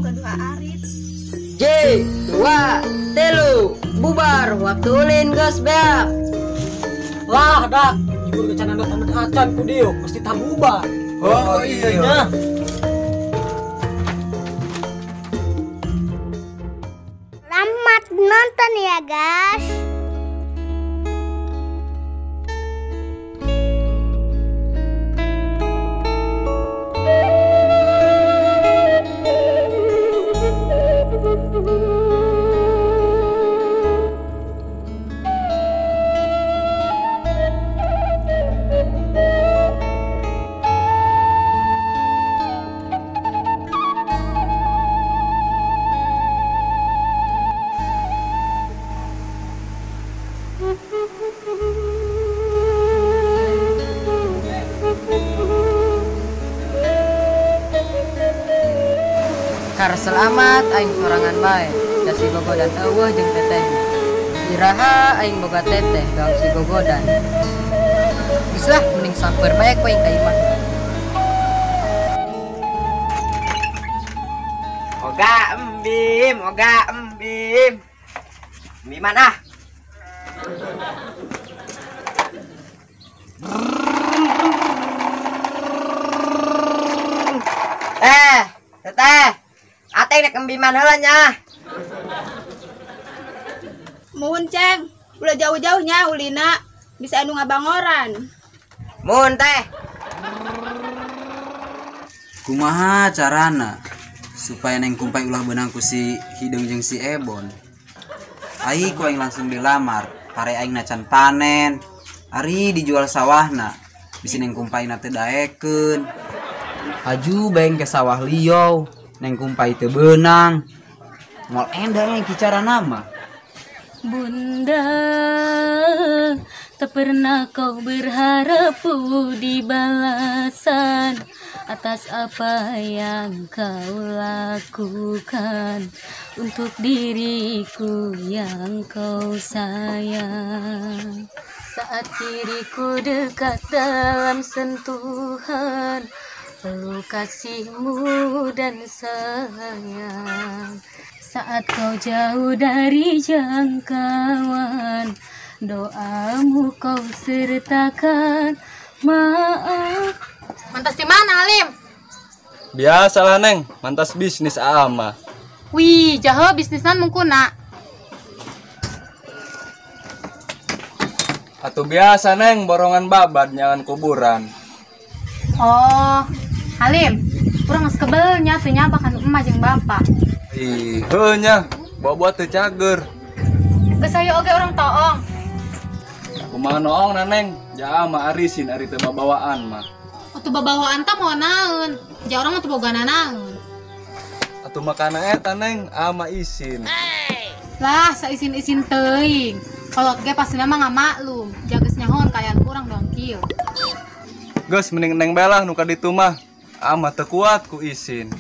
gaduh Arif. J, 2, 3, bubar waktu ulin geus beak. Lah dah, ibu geus can acan ku dieu mesti tabubar. Oh iya nya. Selamat nonton ya guys. Kar selamat aing sorangan bae, da si gogodan eueuh jeung teteh. Iraha aing boga teteh doang si gogodan. Geus lah mending samper bae ku aing ka imah. Oga embim, oga embim. Embiman ah. Teteh. Ateng nek embiman heula nya. Muhun ceng, ulah jauh-jauhnya ulina bisa anu ngabangoran. Muhun teh. Kumaha carana supaya neng kumpai ulah benang ku si Hideung jeung si Ebon? Ai ku aing langsung dilamar, pare aing nacan panen. Ari dijual sawahna, bisi neng kumpai na teu daekeun. Aju baeng ke sawah liau. Neng kumpai teu beunang. Moal endang yang kicara nama. Bunda, tak pernah kau berharap budi balasan atas apa yang kau lakukan untuk diriku yang kau sayang. Saat diriku dekat dalam sentuhan peluk kasihmu dan sayang. Saat kau jauh dari jangkauan, doamu kau sertakan. Maaf. Mantas di mana, Halim? Biasalah, Neng. Mantas bisnis ama. Wih, jaho bisnisnan mungkuna. Atau biasa, Neng, borongan babat nyangan kuburan. Oh, Halim, kurang geus kebelnya teu nyaba kan emak jeung bapak. Ih, heuh nya, bawa-bawa teu cager. Geus hayu oge urang toong. Kumaha noong na, Neng? Ja mah arisin ari teu babawaan mah. Atuh babawaan tah moal naeun. Ja urang mah teu boga nanaeun. Atuh makana eta, Neng, ama isin. Lah, saisin-isin teuing. Kolot ge pastina mah ngamaklum. Ja geus nyahoan kaayaan urang doang kieu. Geus mending Neng belah nu ka ditu mah. Ama teu kuat ku isin.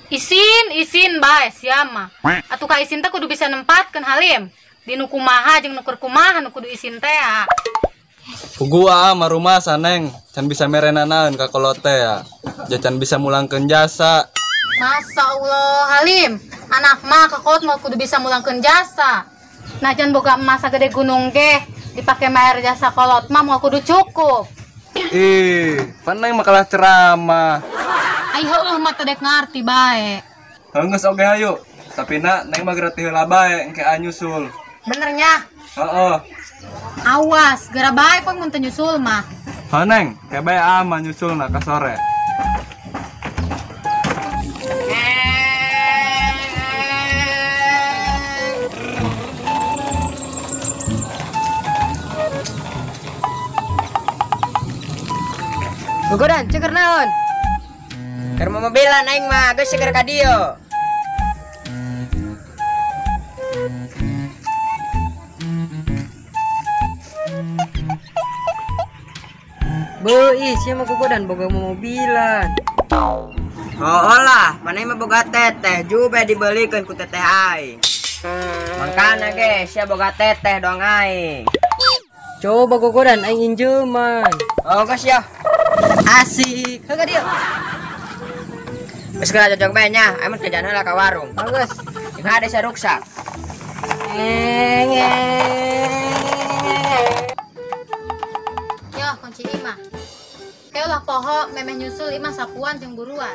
Isin, isin bae sia mah. Atuh ka isin teh kudu bisa nempatkeun Halim. Di nu kumaha jeung nu keur kumaha nu kudu isin teh. Pugu ama rumasa Neng, can bisa merenanaeun ka kolot teh ya. Ja can bisa mulangkeun jasa. Masya Allah Halim, anak mah ka kolot mah kudu bisa mulangkeun jasa. Najan boga emas sagede gunung ge dipake bayar jasa kolot mah moal kudu cukup. Ih, pan Neng mah kalah ceramah. Ai heueuh mah teu dek ngarti bae. Heuh geus oge hayu. Tapi na Neng mah geura ti heula bae engke anyusul. Bener nya? Heeh. Awas, geura bae kowe mun teu nyusul mah. Heuh Neng, ke bae ama nyusulna ka sore. Gogodan, ceker naon? Keur momobilan aing mah, geus seger ka dieu. Beuh, ih, sia mah gogodan boga momobilan. Oh lah, maneh mah boga teteh, jube dibelikeun ku teteh aing. Mangkana ge sia boga teteh doang aing. Coba gogodan aing injeuman. Oh, geus ya. Asik. Heuh ka dieu. Geus kena cocok bae nya, amun kerjaan heula ka warung. Bagus. Jeung hade saruksak. Yo, kunci imah. Kayak ulah poho memeh nyusul imah sapuan jeung buruan.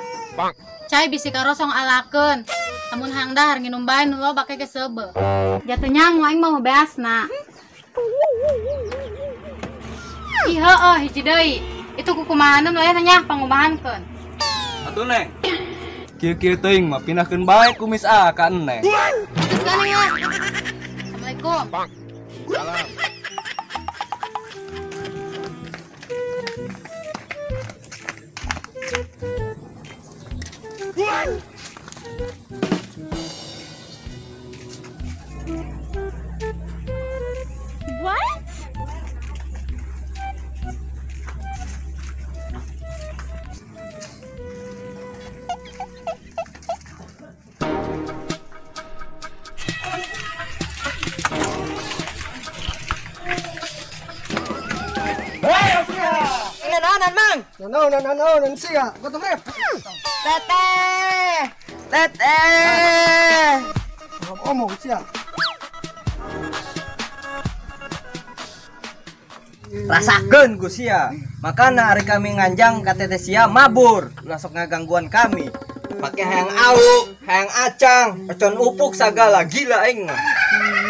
Cai bisi karosong alakeun. Lamun hayang dahar nginum bae nu loba ke seubeuh. Jatuh nyangu aing mau beasna. Ih heueuh hiji deui. Itu kukumahaneun lain nya pangumahankeun. Atuh Neng. Kieu-kieu teuing mah pindahkeun bae kumis A ka Neng. Geus geuning lah. Assalamualaikum. Salam. What? Nanaonan, Mang. Nanaonan sia. Gotong rep. Teteh. Teteh. Omong sia. Rasakeun ku sia. Makana ari kami nganjang ka teteh sia mabur, ulah sok ngagangguan kami. Pake hayang auk, hayang acang, ocon upuk sagala gila aing mah.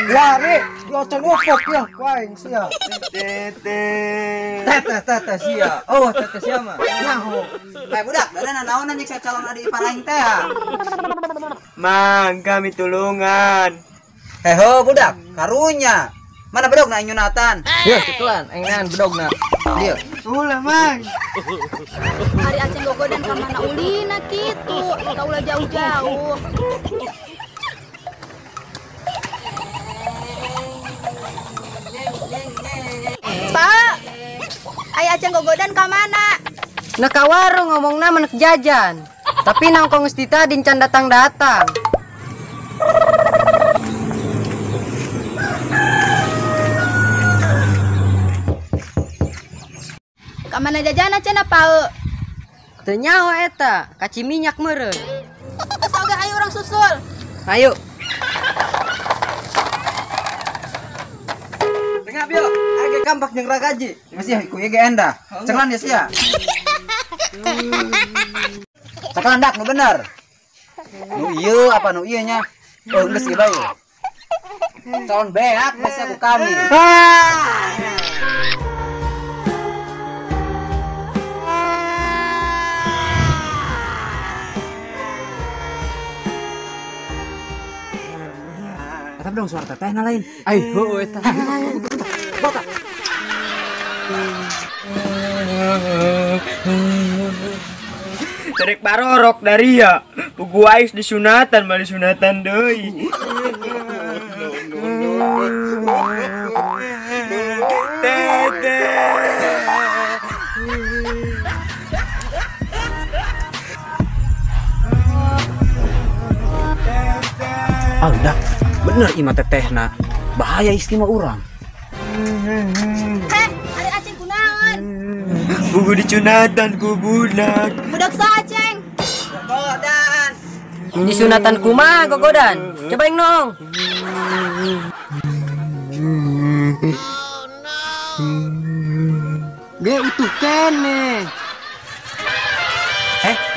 Lari, ocon upuk ya, waing sia. Teteh. Teteh teteh sia. Oh, teteh sia mah. Nyaho. Eh budak, da nanaonan nyiksa calon adi ipar aing teh. Mang, kami tulungan. Heho budak, karunya. Mana bedogna aing nyunatan? Yeuh, cikelan aing nean bedogna. Dieu. Ulah, Mang. Ari aceng gogodan ka mana ulina kitu, ka ulah jauh-jauh. Pak, aya aceng gogodan ka mana? Nah ka warung ngomongna menek jajan. Tapi nangkong geus ditadi can datang-datang. Ka mana jajan cenah Pau? Teu nyaho eta, kaci minyak meureun. Geus oge ayo urang susul. Ayo. Tengah bio, aya kampak jeung ragaji. Masih ku ieu ge endah. Ceklan ya sia. Ceklan dak nu bener. Nu ieu apa nu ieu nya? Oh geus ieu bae. Calon beak geus ku kami. Tetap dong suara teteh na lain. Ai heueuh eta. Bota. Terek barorok dari ya. Pugu ais disunatan, mah disunatan deui. Teteh. Ah, udah. Bener ima tetehna. Bahaya istri mah urang. Heh, ari aceng kunaon? Buku dicunatan ku budak. Budak saha aceng? Gogodan. Disunatan kumaha gogodan? Coba aing nong. Oh no. Ge utuh keneh.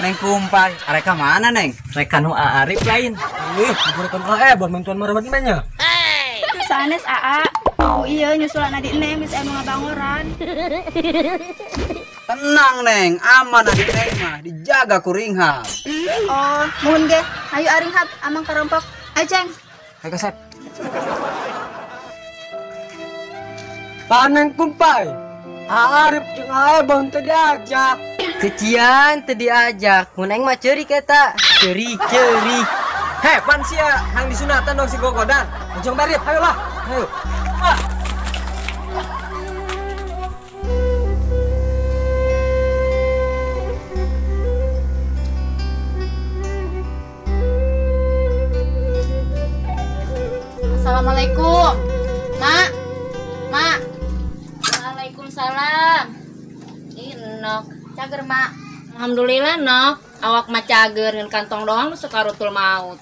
Neng Kumpai, arek ka mana Neng? Rek nu Arif lain. Ih, bukan AE buat bantuan marwat nya. Sanes AA. Oh iya nyusulan adik Neng bisa emang ngabangoran. Tenang Neng, aman adik Neng mah, dijaga ku Ringhap. Oh, muhun ge. Ayo Aringhap, amang karompok. Ayo Ceng. Ayo kasep. Paneng Kumpai. Arif jeung AE bang teu diajak. Kecian teu diajak, mun aing mah ceurik eta. Ceurik ceurik. Heh, pan sia hang disunatan dong si gogodan. Ujung barip, ayolah. Ayo. Ah. Assalamualaikum. Mak. Mak. Waalaikumsalam. Ih, Nok. Cager, Mak. Alhamdulillah, Nok. Awak mah cager ngan kantong doang nu suka rutul maut.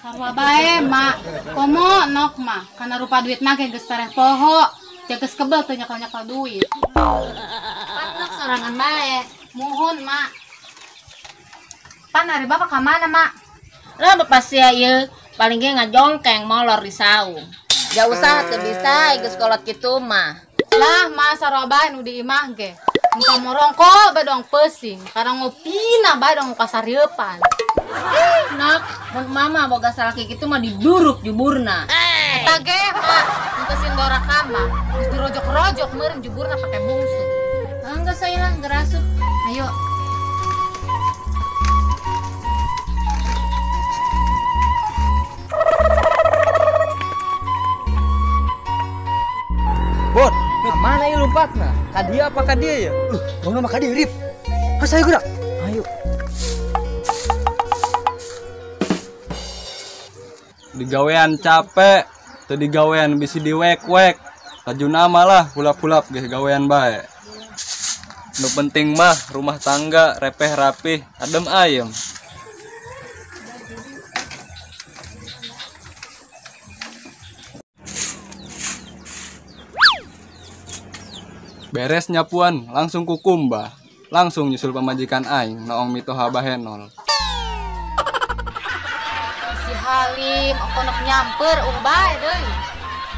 Sarua bae, Mak. Komo nok mah kana rupa duit mah ge geus tereh poho. Geus kebel teu nyekel-nyekel duit. Pan nok sorangan bae. Muhun, Mak. Pan ari bapak ka mana, Mak? Lah bapak sia ieu paling ge ngajongkeng molor di saung. Gak usah teu bisa geus kolot kitu mah. Lah, Mak sarua bae nu di imah ge. Muka morongko bae doang pesing, karena ngopina bae doang kasareupan. Nak, mun mama boga salaki kitu mah diduruk juburna. Eta ge, Mak, mun sindora ka mah geus dirojok-rojok meureun juburna pake bungsu. Enggak saya lah, gerasup. Ayo. Bot, mana ieu lompatna? Ka dia apa ka dia ya? Bang mah ka dia, Rip. Has ayo gerak. Ayo. Digawean capek, teu digawean bisi diwek-wek. Laju nama lah, hulap-hulap geus gawean bae. Nu penting mah rumah tangga repeh rapih, adem ayem. Beres nyapuan, langsung kukumbah. Langsung nyusul pamajikan aing, noong mitoha bahenol. Si Halim, ongkonok nyamper, bae deui.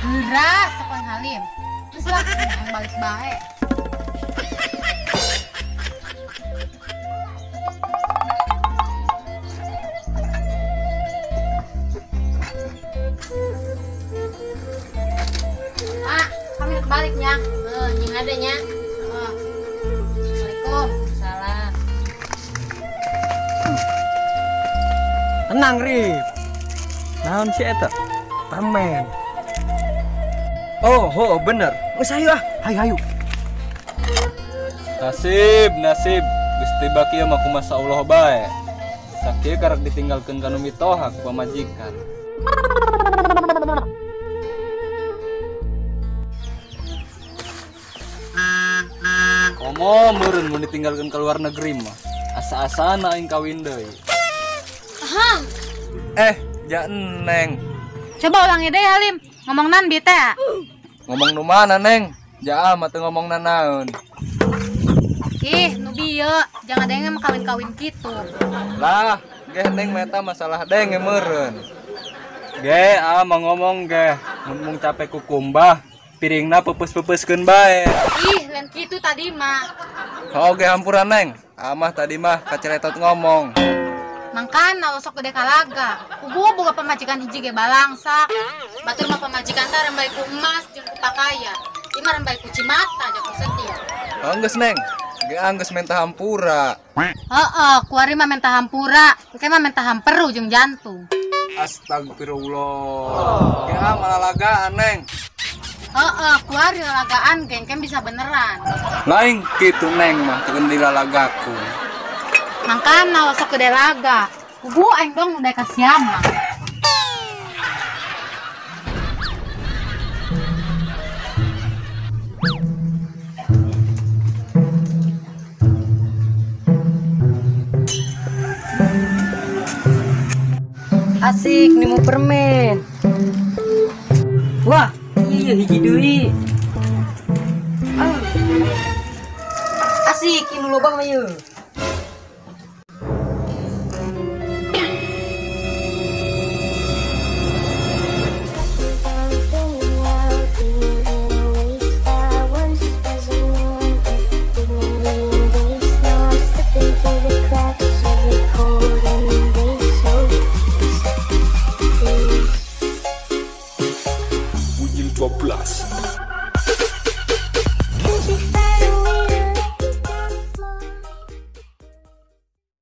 Geras sakon Halim. Terus lah, balik bae. Mak, kami baliknya. Nying adanya. Assalamualaikum. Salam. Tenang, Rip. Naon si eta? Permen. Oh, ho, bener. Geus ayo ah. Hayu, hayu. Nasib, nasib. Geus tiba kieu mah kumaha Allah bae. Sakieu karek ditinggalkeun ka nu mitoha ku pamajikan. Komo meureun mun ditinggalkeun ka luar negeri mah. Asa-asana aing kawin deui. Aha. Ja Neng. Coba ulangi deui Halim. Ngomong nan bi teh. Ngomong nu mana, Neng? Ja mah teu ngomong nanaon. Ih, nu bieu, jangan denge mah kawin-kawin kitu. Lah, geh Neng meta masalah denge meureun. Ge, ah mah ngomong ge, mun mung capek kukumbah, piringna peupeus-peupeuskeun bae. Ih, lain kitu tadi mah. Oh, ge hampura Neng. Amah tadi mah kaceletot ngomong. Mangkana lo sok gede kalaga. Ugu boga pamajikan hiji ge balangsak. Batur mah pamajikan teh rembay ku emas jeung ku pakaya. Ieu mah rembay ku cimata jeung ku setia. Anggeus Neng. Ge anggeus menta hampura. Heeh, kuari mah menta hampura, engke mah menta hamperu jeung jantung. Astagfirullah. Ge ah malalagaan Neng. Heeh, kuari lalagaan ge engke bisa beneran. Lain kitu Neng mah teu dilalagaku. Mangkana lo sok gede laga. Kubu aing dong udah kasiama. Asik nemu permen. Wah, iya hiji deui. Ah. Asik ini lobang mah ieu.